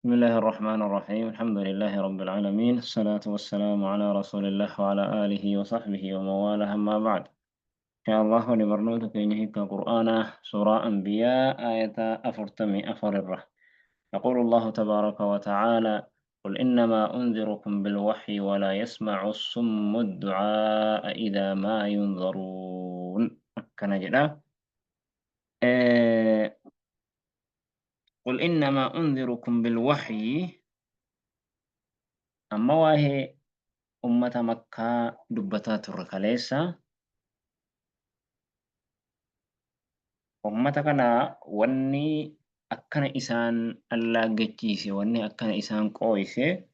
بسم الله الرحمن الرحيم. الحمد لله رب العالمين، الصلاة والسلام على رسول الله وعلى آله وصحبه ومن والاه، أما بعد. إن شاء الله ولبرنوتك إنهك قرآن سورة أنبياء آية أفرتمي أفرره. يقول الله تبارك وتعالى: قل إنما أنذركم بالوحي ولا يسمع الصم الدعاء إذا ما ينذرون. كان جدا. قل إنما أنذركم بالوحي. أما واهي أمة مكة دبتات الركاليسة ummata kana wanni akkana isaan allaaggachiise, wanni akkana isaan qooyse,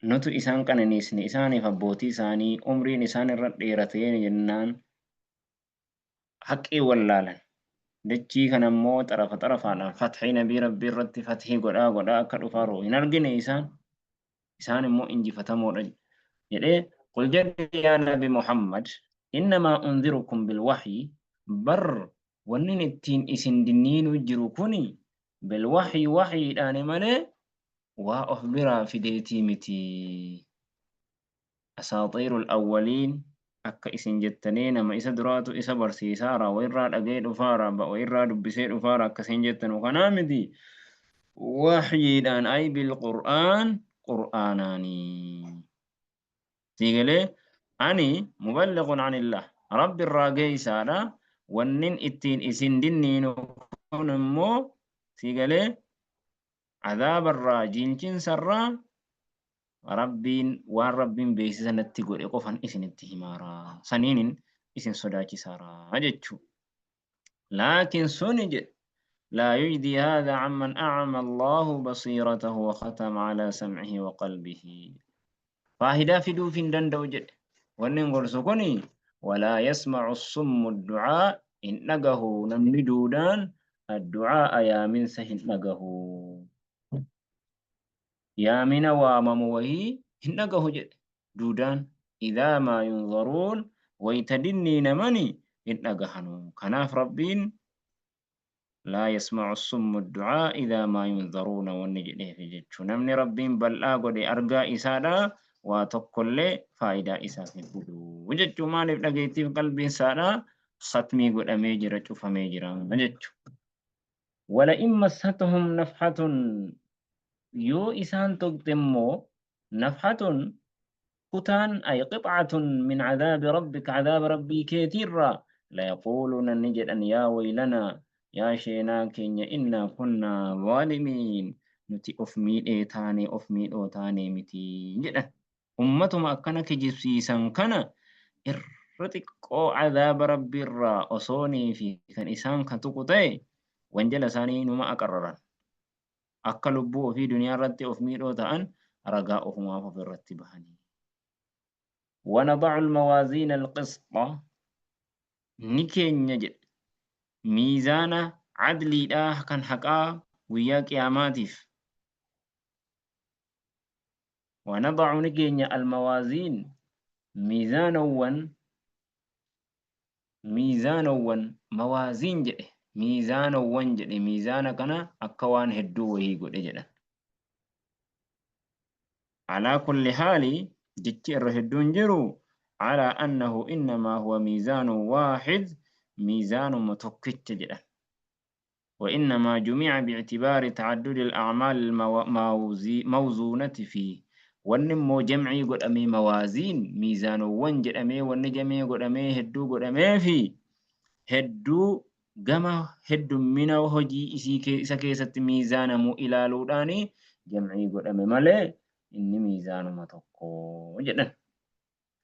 nutu isaan qananiisne, isaaniif abbootii isaanii umriin isaan irra dheeratee jennaan haqqii wallaalan. Dachii kana immoo xarafa xarafaadhaan fathii nabii rabbii irratti fathii godhaa godhaa akka dhufaaru hin argine isaan. Isaan immoo injifatamoodha jedhee. Qul, jedhi yaa nabi Muhammad, innamaa unzirukum bilwahyi, bar wannin ittiin isin dinniinuu jiru kuni bilwahyi, wahyiidhaani malee waa of biraa fideetii miti. Asaaxiirul awwaliin akka isin jettanii nama isa duraatu isa barsiisaara, wayirraa dhagee dhufaara, wayirraa dubbisee dhufaara akka isin jettanu kanaa miti. Wahyiidhaan, ay bilqur'aan, qur'aanaanii. Sii galee? Ani muballighun anillah, rabbi irraa geeysaadha. Wannin ittiin isin dinniinu kun immoo, sii galee, azaabarraa, jiilchinsarraa rabbiin waan rabbiin beeksisa natti godhe qofan isinitti himaara, saniinin isin sodaachisaara jechuu. Laakiin suni jedhe, laa yujdii haadha amman a'ama Allahu basiiratahu wa khatama ala sam'ihi wa qalbihi. Faayidaa fiduuf hin danda'u jedhe. Wanni hin gorsu kuni, walaa yasma'u summu du'aa, hin dhagahu namni duudaan, addu'aa, yaaminsa hin dhagahu. Yaamina waamamu wahii hin dhagahu jedhe duudaan. Idaa maa yunzaruun, wayta dinniinamani hin dhagahanu. Kanaaf rabbiin laa yasma'u summu du'aa idaa maa yunzaruuna wanni jedheefi jechuu. Namni rabbiin bal'aa godhe argaa isaadha waa tokkollee faayidaa isaaf hin fidu jechuu. Maaliif? Dhageettiif qalbiin isaadha khatmii godhamee jira, cufamee jira jechuu. Wala in massatuhum nafhatun, yoo isaan tuqxe immoo, nafhatun, kutaan, ay qix'atun min cadaabi rabbika, cadaaba rabbii keetiirraa, layaquuluuna, ni jedhan, yaa waylanaa, yaa sheenaa keenya, innaa kunnaa zaalimiin, nuti of miidhee taane, of miidhoo taane miti jedhan. Ummatuma akkana kijibsiisan kana irra xiqqoo cadaaba rabbiirraa osoonii fi kan isaan kan tuqu ta'e wanjala isaanii numa aqarraran. Akka lubbuu ofii duniyaa irratti of miidhoo ta'an ragaa ofumaaf of irratti bahanii. Wanadacu almawaaziina alqisxa, ni keenya jedhe miizaana cadliidhaa kan haqaa guyyaa qiyaamaatiif. Wanadacu, ni keenya, almawaaziin, miizaanowwan. Miizaanowwan, mawaaziin jedhe, miizaanowwan jedhe, miizaana kana akka waan hedduu wayii godhe jedhan. Alaa kulli haali, jechi irra hedduun jiru alaa annahu innamaa huwa miizaanu waaxid, miizaanuma tokkicha jedhan. وإنما جمع باعتبار تعدد الأعمال الموزونة فيه. Wanni immoo jamcii godhamee mawaaziin, miizaanowwan jedhamee, wanni jamii godhamee hedduu godhamee fi hedduu gama heddummina hojii isii isa keessatti miizaanamuu ilaaluudhaan jamcii godhame malee inni miizaanuma tokko jedhan.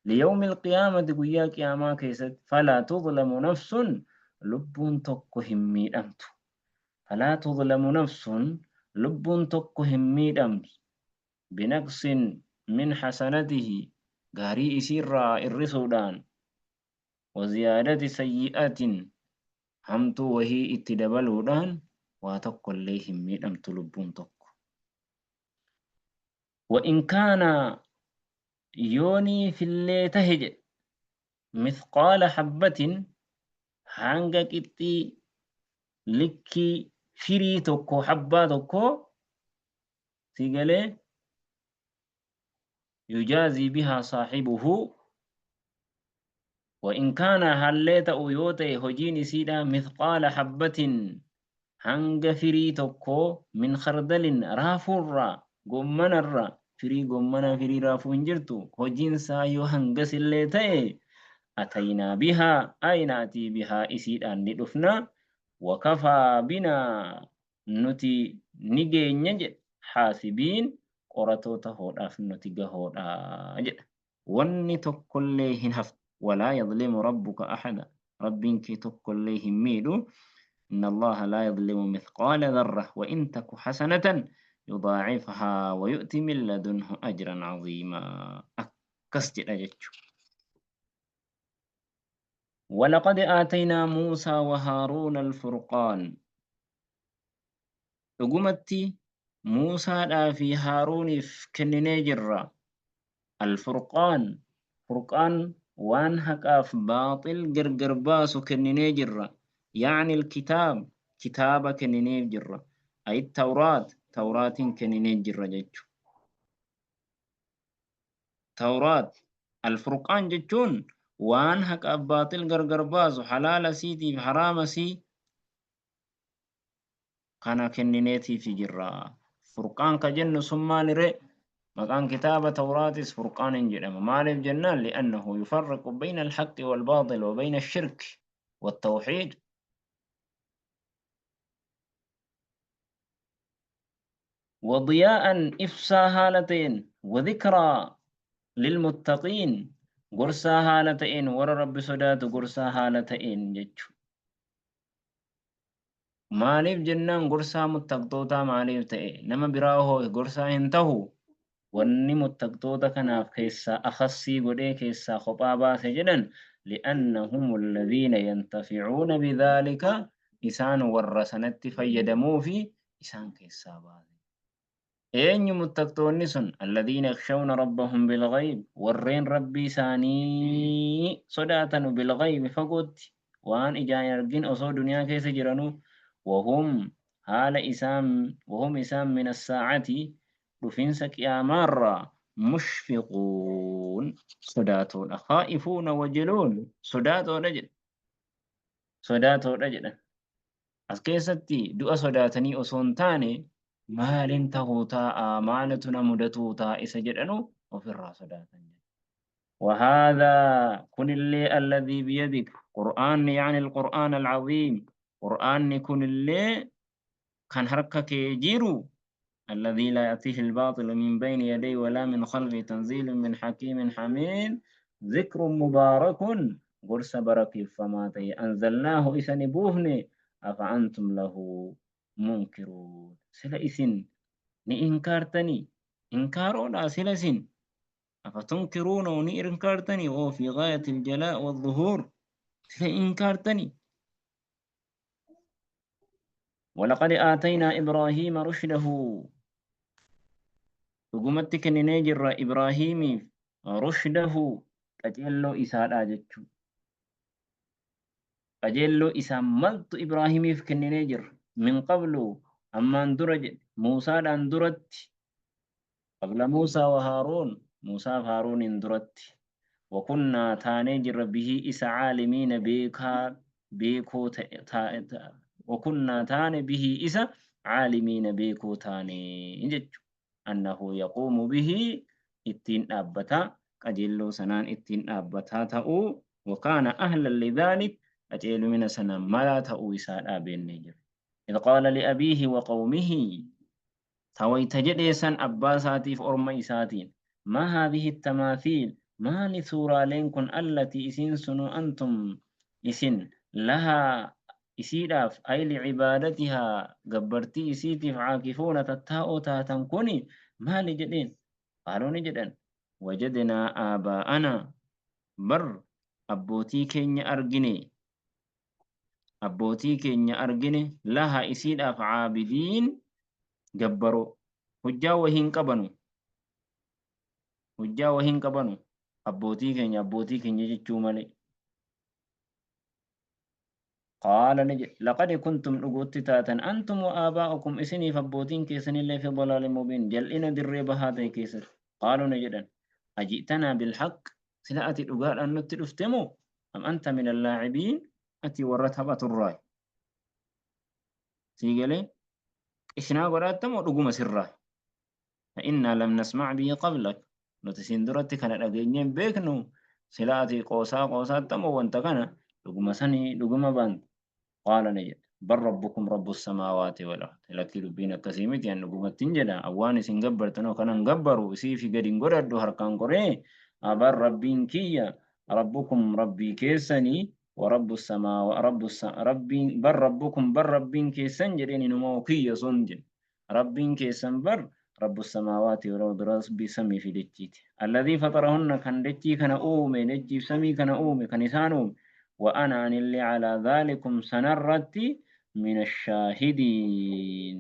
Liyawmi alqiyaamati, guyyaa qiyaamaa keessatti, falaa tudlamu nafsun, lubbuun tokko hin miidhamtu. Falaa tudlamu nafsun, lubbuun tokko hin miidhamtu. Binaqsin min hasanatihi, gaarii isiirraa irrisuudhaan, wa ziyaadati sayyi'atin, hamtuu wahii itti dabaluudhaan waa tokkollee hin miidhamtu lubbuun tokko. Wa in kaana, yoonii fillee tahe jedhe, mithqaala habbatin, hanga qixxii likkii firii tokko, habbaa tokko. Si galee? Yujaazii bihaa saahibuhu wa in kaana hallee ta'u yoo ta'e hojiin isiidha mithqaala habbatin hanga firii tokkoo min khardalin raafuurraa gommanarraa firii gommanaa firii raafuu hin jirtu hojiin isaa yoo hangasillee ta'e ataynaa bihaa ay na'tii bihaa isiidhaan ni dhufna wakafaa binaa nuti ni geenya jedhe haasibiin qoratoo tahoodhaaf nuti gahoodha jedha. Wanni tokkollee hin haftu. Walaa yadlimu rabbuka ahada. Rabbiin kee tokkollee hin miidhu. Inna Allaha laa yadlimu mithqaala dharra wa in taku hasanatan yudaa'ifhaa wa yu'ti min ladunhu ajran aziimaa. Akkas jedha jechuudha. Walaqad aataynaa Muusaa wa Haaruuna al-furqaan. Dhugumatti Muusaadhaa fi Haaruuniif kenninee jirra. Al-Furqaan, Furqaan waan haqaaf baaxil gargar baasu kenninee jirra. Ya'ni al-kitaab, kitaaba kennineef jirra. Ay Tawraat, Tawraatiin kenninee jirra jechu. Tawraat, Al-Furqaan jechuun waan haqaaf baaxil gargar baasu, halaala siitiif haraama sii kana kennineetiifi jirra. Furqaan ka jennu sun maali ree? Maqaan kitaaba Tawraatis Furqaan hin jedhama. Maaliif jennaan? Li'annahu yufarriqu bayna al-haqqi wal-baaxil wa bayna ash-shirki wat-tawhiid. Wa diyaa'an ibsaa haala ta'een, wa dhikraa lilmuttaqiin gorsaa haala ta'een warra Rabbi sodaatu gorsaa haala ta'een jechu. Maaliif jennaan gorsaa muttaqtootaa maaliif ta'e? Nama biraa hoo gorsaa hin tahu? Wanni muttaqtoota kanaaf keessaa akhassii godhee keessaa kophaa baase jedhan li'annahum alladhiina yantafi'uuna bidhaalika isaan warra sanatti fayyadamuufi isaan keessaa baase. Eenyu muttaqtoonni sun? Alladhiina yakhshawna rabbahum bilghayb warreen Rabbii isaanii sodaatanu bilghaybi fagootti waan ijaan hin argin osoo duniyaa keessa jiranuu wahum haala isaan wahum isaan min assaa'ati dhufinsa qiyaamaarraa mushfiquun sodaatoodha khaa'ifuuna wajiluun sodaatoodha jedha sodaatoodha jedhan As keessatti du'a sodaatanii osoo hin taane maalin tahuu taa'a, maaltu na mudatuu taa'a isa jedhanu ofirraa sodaatan. وهذا كن اللي الذي بيدك قرآن يعني القرآن العظيم قرآن كن اللي كان هركك يجيرو الذي لا يأتيه الباطل من بين يديه ولا من خلفه تنزيل من حكيم حميد ذكر مبارك قرص بركة فما أنزلناه إسن بوهن أفأنتم له منكرون سلا إسن ni inkaartanii inkaaroodha sila isin afatunkiruuna ni inkaartanii oo fi gaayati aljalaa والظهور sila inkaartanii Walaqad aataynaa Ibraahiima rushdahu dhugumatti kenninee jirra Ibraahiimiif rushdahu qajeelloo isaadhaa jechuu qajeelloo isaa maltu Ibraahimiif kenninee jirra min qablu ammaan dura jedhe Muusaadhaan duratti Qabla Muusaa wa Haaruun, Muusaaf Haaruuniin duratti. Wa kunnaa taanee jirra bihii isa caalimiina beekaa beekoo ta'e wa kunnaa taane bihii isa caalimiina beekoo taane jechu. Annahu yaquumu bihii ittiin dhaabbataa qajeelloo sanaan ittiin dhaabbataa ta'uu wa kaana ahlan lidhaalik qajeelumina sana malaa ta'uu isaa dhaabeennee jirra. Idh qaala liabiihi wa qawmihi Ta wayta jedhee san abbaa isaatiif orma isaatiin, Maa haadhihi tamaathiil, maali suuraaleen kun allatii isiin sunuu antum isin lahaa isiidhaaf ay licibaadatihaa gabbartii isiitiif caakifuuna tattaa'oo taatan kuni maali jedheen? Qaaluu ni jedhan, wajadnaa aabaa'anaa bar abbootii keenya argine abbootii keenya argine laha isiidhaaf caabidiin gabbaroo hujjaa wahii hin qabanu hujjaa wahii hin qabanu abbootii keenya abbootii keenya jechuu malee Qaala ni jedhe, laqad kuntum dhuguutti taatan antum wa aabaa'ukum isiniif abbootiin keessanillee fi dalaalin mubiin jal'ina dirree bahaa ta'e keessatti. Qaaluu ni jedhan, aji'tanaa bilhaq sila ati dhugaadhaan nutti dhufte moo am anta min allaacibiin ati warra taphaturraayi. Sii galee qishnaa godhaatta moo dhuguma sirraayi. Fa'innaa lam nasma' bihi qablak nuti siin duratti kana dhageenyee hin beeknu sila ati qoosaa qoosaatta moo wanta kana dhuguma sanii dhuguma baanta. Qaala ni jedhe bal rabbukum rabbu samaawaati wal ard lakkii dubbiin akkasii miti an dhugumatti hin jedha an waan isin gabbartanoo kanan gabbaru isii fi gadi hin godhadhu harkaan qoree abar rabbiin kiyya rabbukum rabbii keessanii wa rabbu samaawa rabbu rabbiin bar rabbukum bar rabbiin keessan jedheen inumaa kiyya sun jedhe Rabbiin keessan bar Rabbu samaawaati wal ardi Rabbii samii fi dachiiti. Alladhii faxarahunna kan dachii kana uume dachiif samii kana uume kan isaan uume wa ana anillee alaa dhaalikum sanarratti mina shaahidiin.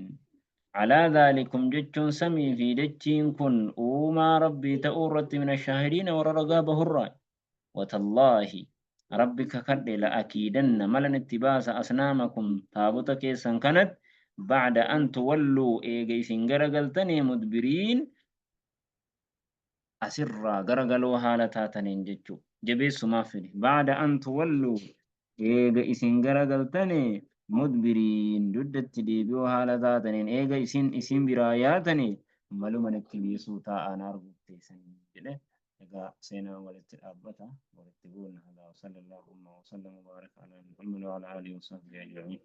Alaa dhaalikum jechuun samii fi dachiin kun uumaa Rabbii ta'uu irratti mina shaahidiina warra ragaa bahurraa. Watallaahi, Rabbi kakadhe, la'akiidanna, malan itti baasa, asnaamakum, taabota keessan kanatti, ba'da an tuwalluu, eega isin garagaltanii, mudbiriin, asirraa garagaloo haala taataniin jechuu jabeessumaaf fide. Ba'da an tuwalluu, eega isin garagaltanii, mudbiriin, duddatti deebi'oo haala taataniin, eega isin isin biraa yaatanii maluman itti biisuu taa'aan arguuf teessanii jedhe. Egaa seenaan walitti dhaabbata walitti buuna. Hadaa wa sallallahu wa sallam wa baraka ala Muhammad wa ala alihi wa sahbihi ajma'in.